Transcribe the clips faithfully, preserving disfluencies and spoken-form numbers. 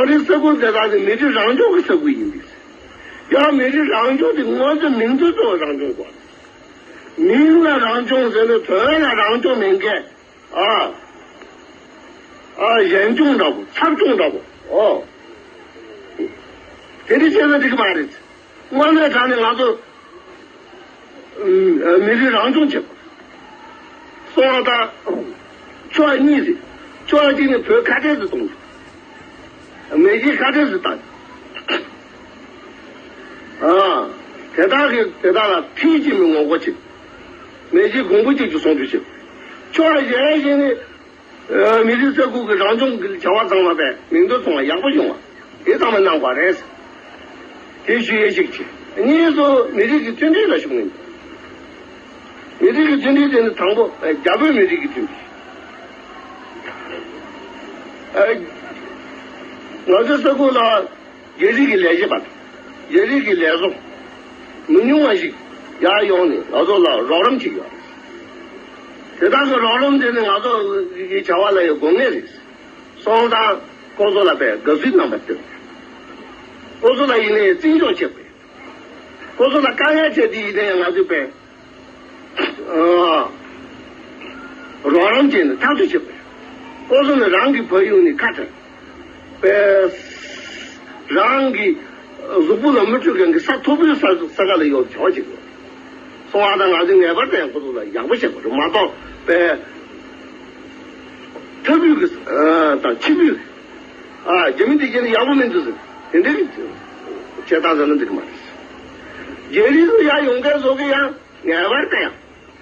ང་ཚོའི་ས་ཁུལ་དེ་དག་ནི་མི་རིགས་རང་སྐྱོང་གི་ས་ཁུལ་ཡིན་པས། ཡང་མི་རིགས་རང་སྐྱོང་དེ་ང་ཚོའི་མིང་དོན་གཙོ་བོ་རང་སྐྱོང་དགོས། མིང་ལ་རང་སྐྱོང་ཟེར་ནས་བོད་ལ་རང་སྐྱོང་མེད་མཁན། ཨ། ཨ། གཞན་སྐྱོང་འདྲ་པོ། ཚབ་སྐྱོང་འདྲ་པོ། ཨོ། དེ་འདྲ་བྱས་ན་འགྲིག་གི་མ་རེད། དངོས་གནས་དྲང་ནས་ང་ཚོ་མི་རིགས་རང་སྐྱོང་བྱེད་དགོས། སོང་བ་དང་། ཕྱོགས་གཉིས་རེད། ཕྱོགས་གཅིག་ནས་བོད་ཁ་བྲལ་དུ་གཏོང་རྒྱུ། མེས་རྒྱལ་ཁ་བྲལ་དུ་བཏང་རྒྱུ། ཨ། དེ་དག་གིས་དེ་དག་ལ་ཁྲིམས་ཀྱིས་མི་ངོ་རྒོལ་བྱེད། མེས་རྒྱལ་གོང་བུ་གཅིག་ཏུ་སྲུང་སྐྱོབ་བྱེད། ཕྱོགས་གཞན་ཞིག་ནས། ཨ། མི་རིགས་ས་ཁུལ་གྱི་རང་སྐྱོང་གི་བྱ་བ་ཚང་མ་པས་མིང་དོན་མཚུངས་པ་ཡག་པོ་ཡོང་བ། དེ་ཚང་མ་གནང་དགོས་རེད། དེ་ཞུ་ཡས་ཤིག་བྱས། གཉིས་སུ། མི་རིགས་ཀྱི་མཐུན་སྒྲིལ་ལ་ཤུགས་སྣོན། མི་རིགས་ཀྱི་མཐུན་སྒྲིལ་དེ་ནི་དང་པོ། ཨ། རྒྱ་བོད་མི་རིགས་ཀྱི་མཐུན་སྒྲིལ། ཨ། ང་ཚོའི་ས་ཁུལ་ལ་རྒྱ་རིགས་ཀྱི་ལས་བྱེད་པ་དང་། རྒྱ་རིགས་ཀྱི་ལས་བཟོ་མི་ཉུང་བ་ཞིག་ཡར་ཡོང་ནས་ང་ཚོ་ལ་རོགས་རམ་བྱེད་ཀྱི་ཡོད་རེད། དེ་དག་གི་རོགས་རམ་དེ་ནི་ང་ཚོ་གི་བྱ་བ་ལ་ཡང་དགོས་ངེས་རེད། སོང་ཙང་ཁོ་ཚོ་ལ་དཔེ་དགའ་བསུའི་རྣམ་པ་སྟོན། ཁོ་ཚོ་ལ་ཡིན་ནའི་བརྩི་འཇོག་བྱེད་དགོས། ཁོ་ཚོ་ལ་དཀའ་ངལ་འཕྲད་དེ་ཡིན་ནའི་ང་ཚོས་དཔེ། ཨ། རོགས་རམ་བྱས་ནས་ཐག་གཅོད་བྱེད་དགོས། ཁོ་ཚོ་ནི་རང་གི་ཕ་ཡུལ་ནས་ཁ་བྲལ། པས། རང་གི་གཟུགས་པོ་ལ་མི་འཕྲོད་མཁན་གྱི་ས་མཐོ་པོའི་ས་ས་ག་ལ་ཡོད་བྱ་བ་བྱེད་དགོས། སོང་བ་དང་ང་ཚོས་ངེས་པར་དུ་ཡང་ཁོ་ཚོ་ལ་ཡག་པོ་བྱེད་དགོས་རེད་མ་གཏོགས་པས། མཐའ་ཕུད་ཀྱི་ཨ་དང་ཕྱི་ཕུད། ཨ། རྒྱ་མི་འདི་གྱད་ནི་ཡག་པོ་མི་འདུག་ཟེར། དེ་འདྲའི་གི་བྱེད་སྟངས་ཟེར་ན་འགྲིག་གི་མ་རེད། རྒྱ་རིགས་ཚོ་ཡར་ཡོང་མཁན་ཚོ་གི་ཡང་ངེས་པར་དུ་ཡང་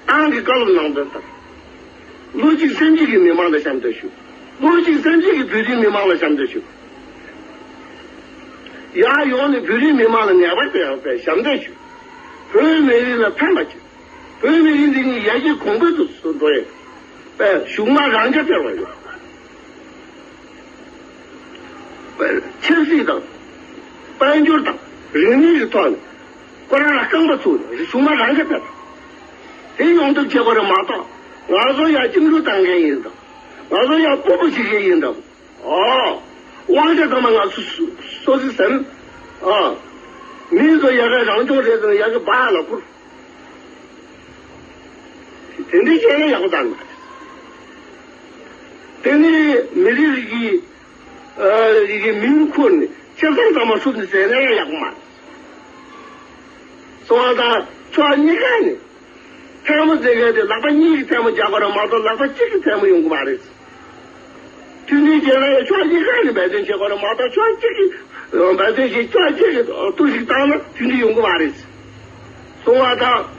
ཏང་གི་བཀའ་སློབ་ནང་དོན་དང་། བློ་གཅིག་སེམས་གཅིག་གིས་མི་མང་ལ་ཞབས་འདེགས་ཞུ། བློ་གཅིག་སེམས་གཅིག་གིས་བོད་རིགས་མི་མང་ལ་ཞབས་འདེགས་ཞུ། ཡར་ཡོང་ནས་བོད་རིགས་མི་མང་ལ་ངེས་པར་དུ་ཡང་དཔེ་ཞབས་འདེགས་ཞུ། བོད་མི་རིགས་ལ་ཕན་པ་བྱེད། བོད་མི་རིགས་འདི་ཉིད་ཡར་རྒྱས་གོང་འཕེལ་དུ་འགྲོ་ཡས་དཔེ་གཞུག་མ་རང་རྐྱ་སྤེལ་བ་ཡོད། ཆབ་སྲིད་དང་། དཔལ་འབྱོར་དང་། རིག་གནས་ཀྱི་ཐོག་ནས་ཁོ་རང་ལ་རྐང་པ་ཚུགས་ནས་གཞུག་མ་རང་རྐྱ་སྤེལ་བ། དེ་ཡོང་ཐབས་བྱེད་དགོས་རེད་མ་གཏོགས། ང་ཚོ་ཡར་བཅིངས་འགྲོལ་བཏང་མཁན་ཡིན་དང་། ང་ཚོ་ཡར་སྤོབས་པ་བྱེད་མཁན་ཡིན་དང་། ཨོ། དབང་ཆ་ཚང་མ་ང་ཚོ་སོ་སོ་སོ་སོས་ཟིན། ཨ། མི་ཚོ་ཡ་གི་རང་སྐྱོང་རེད་ཟེར་ན་ཡ་གི་སྦ་ལ་ཁུར། དེ་འདྲའི་བཤད་ན་ཡག་པོ་ཙང་མ་རེད། དེ་ནི་མི་རིགས་ཀྱི་ཨ་རིགས་ཀྱི་མིང་ཁུར་ནས་ཆབ་སྲིད་ཚང་མ་སུབ་ནས་ཟེར་ན་ཡང་ཡག་པོ་མ་རེད། སོང་བ་དང་ཕྱོགས་གཉིས་ཀ་ནས། ཐལ་མོ་རྩེ་མཁན་དེ་ལག་པ་གཉིས་ཀྱིས་ཐལ་མོ་རྒྱག་དགོས་རེད་མ་གཏོགས་ལག་པ་གཅིག་གིས་ཐལ་མོ་ཡོང་གི་མ་རེད། མཐུན་སྒྲིལ་བྱས་ན་ཡང་ཕྱོགས་གཉིས་ཀ་ནས་འབད་བརྩོན་བྱེད་དགོས་རེད་མ་གཏོགས་ཕྱོགས་གཅིག་གིས་འབད་བརྩོན་བྱས་ཕྱོགས་གཅིག་གིས་གཏོར་བཤིག་བཏང་ན་མཐུན་སྒྲིལ་ཡོང་གི་མ་རེད། སོང་བ་དང་།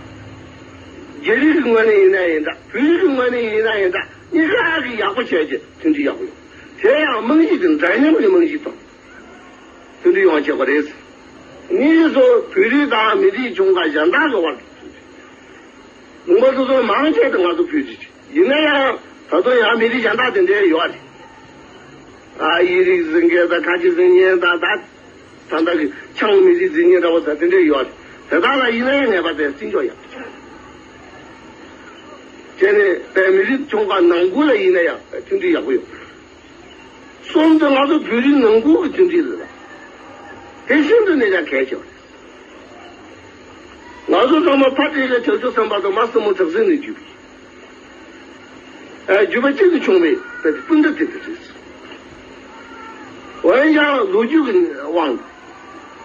རྒྱ་རིགས་ཀྱི་ངོས་ནས་ཡིན་ན་ཡིན་འདྲ། བོད་རིགས་ཀྱི་ངོས་ནས་ཡིན་ན་ཡིན་འདྲ། གཉིས་ཀ་གིས་ཡག་པོ་བྱས་རྗེས་མཐུན་སྒྲིལ་ཡག་པོ་ཡོང་། དེ་ཡང་རྨང་གཞི་དེ་འདྲ་མཉམ་གྱི་རྨང་གཞི་དང་། མཐུན་སྒྲིལ་ཡོང་བ་བྱེད་དགོས་རེད། གཉིས་སུ་བོད་རིགས་དང་མི་རིགས་ཆུང་ཁག་གཞན་དག་གི་དབར་དུ་མཐུན་སྒྲིལ། ལུང་པ་སོ་སོར་མང་ཆེ་དུ་ང་ཚོ་བོད་རིགས་ཡིན་ན་ཡང་ད་དུང་ཡང་མི་རིགས་གཞན་དག་དེ་འདྲའི་ཡོད་རེད། ཨ། དབྱིས་རིགས་ཟེར་མཁན་དང་ཁ་ཆེ་ཟེར་མཁན་དང་ད་ད་ལྟ་གི་ཆའང་མི་རིགས་ཟེར་མཁན་འདྲ་བོ་ད་དེ་འདྲའི་ཡོད་རེད། དེ་དག་ལ་ཡིན་ན་ཡང་ངེས་པར་དུ་བརྩི་འཇོག་ཡག་པོ་བྱས་ནས་དཔེ་མི་རིགས་ཆུང་ཁག་ནང་ཁུལ་ལ་ཡིན་ན་ཡང་མཐུན་སྒྲིལ་ཡག་པོ་ཡོད། གསུམ་དུ་ང་ཚོ་བོད་རིགས་ནང་ཁུལ་གྱི་མཐུན་སྒྲིལ་ལ་དེ་ཤིན་ཏུ་ནས་ཀྱང་གལ་ཆེ་བ་རེད། ང་ཚོ་ཚང་མ་ཕ་སྤྲེལ་ལ་བྱང་ཆུབ་སེམས་དཔའ་དང་མ་སྲིན་མོ་བྲག་སྲིན་ནས་བརྒྱུད་པའི་ཨ་བརྒྱུད་པ་གཅིག་ཏུ་བྱུང་བའི་དཔེ་སྤུན་ཟླ་དེ་འདྲ་རེད། འོན་ཀྱང་ལོ་རྒྱུས་ཀྱི་དབང་དང་།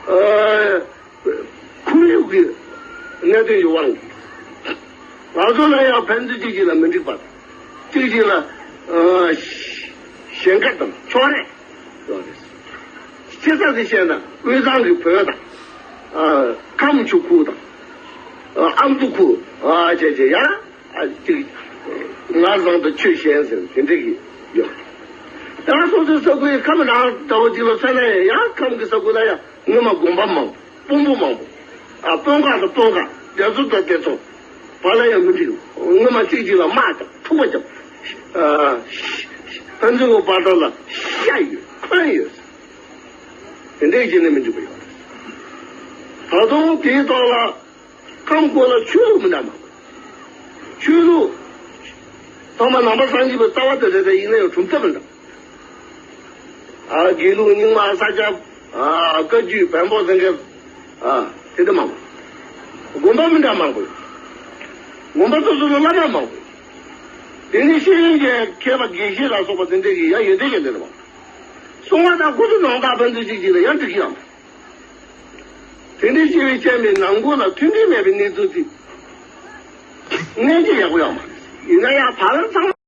ཨ། ཁོར་ཡུག་གི་གནད་དོན་གྱི་དབང་གིས། ང་ཚོ་ལ་ཡང་ཕན་ཚུན་གཅིག་གཅིག་ལ་མི་འགྲིག་པ་དང་། གཅིག་གཅིག་ལ་ཨ་ཞེན་ཁ་དང་ཕྱོགས་རིས་ཡོད་རེད། ཆེ་ས་དེ་བཤད་ན་དབུས་གཙང་གི་བོད་དང་། ཨ། ཁམས་ཆུ་ཁུལ་དང་། ཨ། ཨ་མདོ་ཁུལ། ཨ། བྱས་བྱས་ཡང་ཨ་གཅིག་ང་བཟང་དང་ཁྱོད་ཞན་ཟེར་དེ་འདྲ་གི་ཡོད། ཡང་སོ་སོའི་ས་ཁུལ་ཁམས་རང་འདྲ་བོ་ཅིག་ལ་མཚོན་ན་ཡང་ཁམས་ཀྱི་ས་ཁུལ་ལ་ཡང་སྔོན་མ་དགོན་པ་མང་པོ། དཔོན་པོ་མང་པོ། ཨ། དཔོན་ཁག་དང་དཔོན་ཁག། སྡེ་ཚོ་དང་སྡེ་ཚོ། བར་ལ་ཡང་མི་འགྲིག་སྔོན་མ་གཅིག་གཅིག་ལ་དམག་རྒྱབ། འཁྲུག་པ་རྒྱབ། ཨ། ཕན་ཚུན་གྱི་བར་དག་ལ་ཤ་ཡོད་འཁོན་ཡོད། དེ་འདྲའི་རྐྱེན་ནས་མི་འགྲིག་པ་ཡོད། ད་དུང་དེའི་ཐོག་ལ་ཁམས་སྐོར་ལ་ཆོས་ལུགས་མི་འདྲ་མང་པོ། ཆོས་ལུགས་ཚང་མ་ནང་པ་སངས་རྒྱས་པའི་ལྟ་བ་དེ་རེད་དེ་ཡིན་ན་ཡང་གྲུབ་མཐའ་མི་འདྲ། ཨ་དགེ་ལུགས་རྙིང་མ་ས་སྐྱ། ཨ་བཀའ་བརྒྱུད་བོན་པོ་ཟེར་མཁན། ཨ་དེ་འདྲ་མང་པོ། དགོན་པ་མི་འདྲ་མང་པོ། དགོན་པ་སོ་སོ་ལ་བླ་མ་མང་པོ། དེ་ནི་ཤེས་ཡོན་ཅན་མཁས་པ་དགེ་བཤེས་ལ་སོགས་པ་དེ་འདྲ་གི་ཡང་ཡོན་ཏན་ཅན་དེ་འདྲ་མང་པོ། གསུང་བ་དང་སྐུ་གཟུགས་ནང་རྟགས་ཕན་ཚུན་གཅིག་གཅིག་ལ་ཡང་འགྲིག་གི་ཡང་། དེ་འདྲའི་སྐྱེ་བའི་སྤྱན་མའི་ནང་ཁུལ་ལ་མཐུན་སྒྲིལ་མེད་པའི་གནས་ཚུལ་དེ། གནས་ཀྱི་ཡག་པོ་ཡོད་མ་རེད། ཡིན་ན་ཡང་བར་ལ་ཚང་